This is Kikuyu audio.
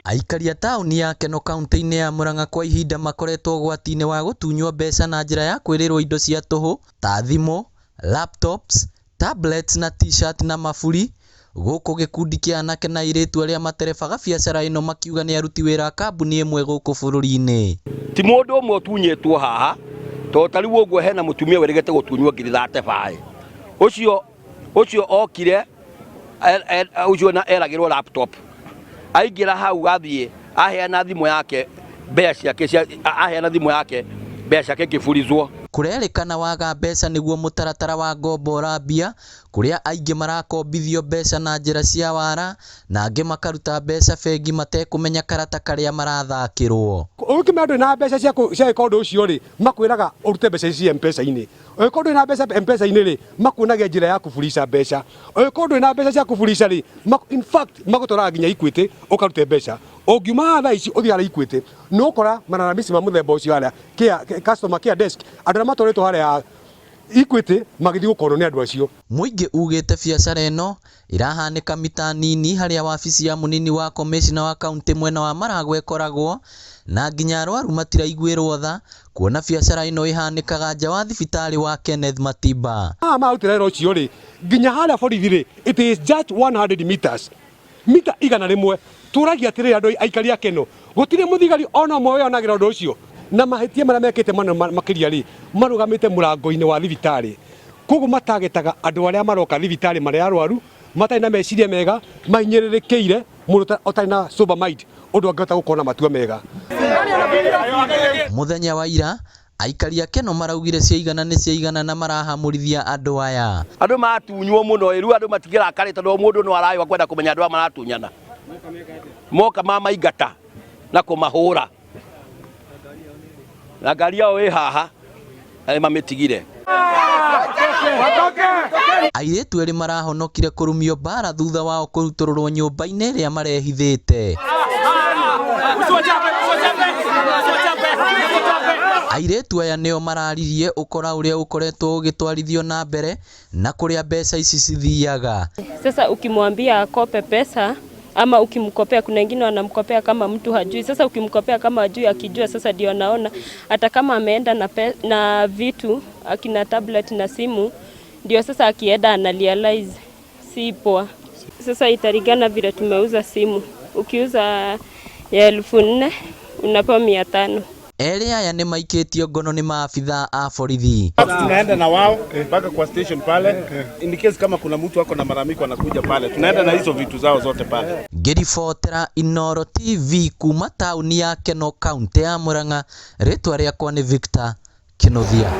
Aikari a taũni ya Kenol kaunti-inĩ ya Murang'a kwa ihinda makoretwo ũgwati-inĩ wa gũtunywo mbeca na njĩra ya kwĩrĩrwo indo cia tũhũ ta thimũ, laptops, tablets na t-shirt na maburi, gũkũ gĩkundi kĩa anake na airĩtu arĩa materebaga biacara ĩno makiuga nĩ aruti wĩra a kambuni ĩmwe gũkũ bũrũri-inĩ. Ti mũndũ ũmwe ũtunyĩtwo haha, tondũ ta rĩu ũguo hena mũtumia wĩrĩgĩte gũtunywo ngiri 35. Ũcio ũcio okire ũcio na eragĩrwo laptop. Aingĩra hau athiĩ aheana thimũ yake mbeca ciake cia aheana thimũ yake mbeca ciake ikĩburizwo. Kũrerĩkana waga mbeca nĩguo mũtaratara wa ngombo ũrambia kũrĩa aingĩ marakombithio mbeca na njĩra cia wara na angĩ makaruta mbeca bengi matekũmenya karata karĩa marathakĩrwo. Ũngĩkĩmenya ndũrĩ na mbeca cia gwĩka ũndũ ũcio rĩ, makwĩraga ũrute mbeca ici M-Pesa-inĩ. Ũngĩkorwo ndũrĩ na mbeca M-Pesa-inĩ rĩ, makuonagia njĩra ya kũburica mbeca. Ũngĩkorwo ndũrĩ na mbeca cia kũburica rĩ, in fact magũtwaraga nginya Equity ũkarute mbeca. Ũngiuma haha thaa ici ũthiĩ harĩa Equity, nĩ ũgũkora malalamishi ma mũthemba ũcio harĩa care, customer care desk, andũ arĩa matwarĩtwo harĩa Equity magĩthiĩ gũkonwo nĩ andũ acio. Mũingĩ ugĩte biacara ĩno ĩrahanĩka mita nini harĩa wabici ya mũnini wa komĩcina wa kaunti mwena wa Maragwa ĩkoragwo na nginya arwaru matiraiguĩrwo tha kuona biacara ĩno ĩhanĩkaga nja wa thibitarĩ wa Kenneth Matiba. Haha mararutĩra wĩra ũcio rĩ, nginya harĩa borithi rĩ, it is just 100 meters, mita 100. Tũragia atĩrĩrĩ andũ aikari a Kenol, gũtirĩ mũthigari ona ũmwe wĩyonagĩra ũndũ ũcio? Na mahĩtia marĩa mekĩte manene makĩria rĩ, marũgamĩte mũrango-inĩ wa thibitarĩ. Koguo matagetaga andũ arĩa maroka thibitarĩ marĩ arwaru, matarĩ na meciria mega, mahinyĩrĩrĩkĩire, mũndũ ũtarĩ na sober mind, ũndũ angĩhota gũkorwo na matua mega. Mũthenya wa ira, aikari a Kenol maraugire ciaigana nĩ ciaigana na marahamũrithia andũ aya. Andũ matunywo mũno rĩu andũ matingĩrakarĩ tondũ o mũndũ no arayũa kwenda kũmenya andũ aya maratunyana. Moka mamaingata na kũmahũra. Na ngari yao ĩ haha na nĩ mamĩtigire. Airĩtu erĩ marahonokire kũrumio mbara thutha wao kũrutũrũrwo nyũmba-inĩ ĩrĩa marehithĩte. Airĩtu aya nĩo mararirie ũkora ũrĩa ũkoretwo ũgĩtwarithio na mbere na kũrĩa mbeca ici cithiaga. Sasa ukimwambia akope pesa ama ukimkopea, kuna wengine wanamkopea kama mtu hajui. Sasa ukimkopea kama hajui, akijua sasa ndio anaona hata kama ameenda na vitu akina tablet na simu, ndio sasa akienda ana realize si poa. Sasa italingana vile tumeuza simu. Ukiuza ya 4,000 unapewa 500. Erĩ aya nĩ maikĩtio ngono nĩ maabithaa a borithi. Tunaenda na wao mpaka kwa station pale, in case kama kuna mtu ako na malalamiko anakuja pale, tunaenda na hizo vitu zao zote pale. Ngĩribotera Inooro TV kuma taũni ya Kenol kaunti ya Murang'a, rĩtwa rĩakwa nĩ Victor Kinuthia.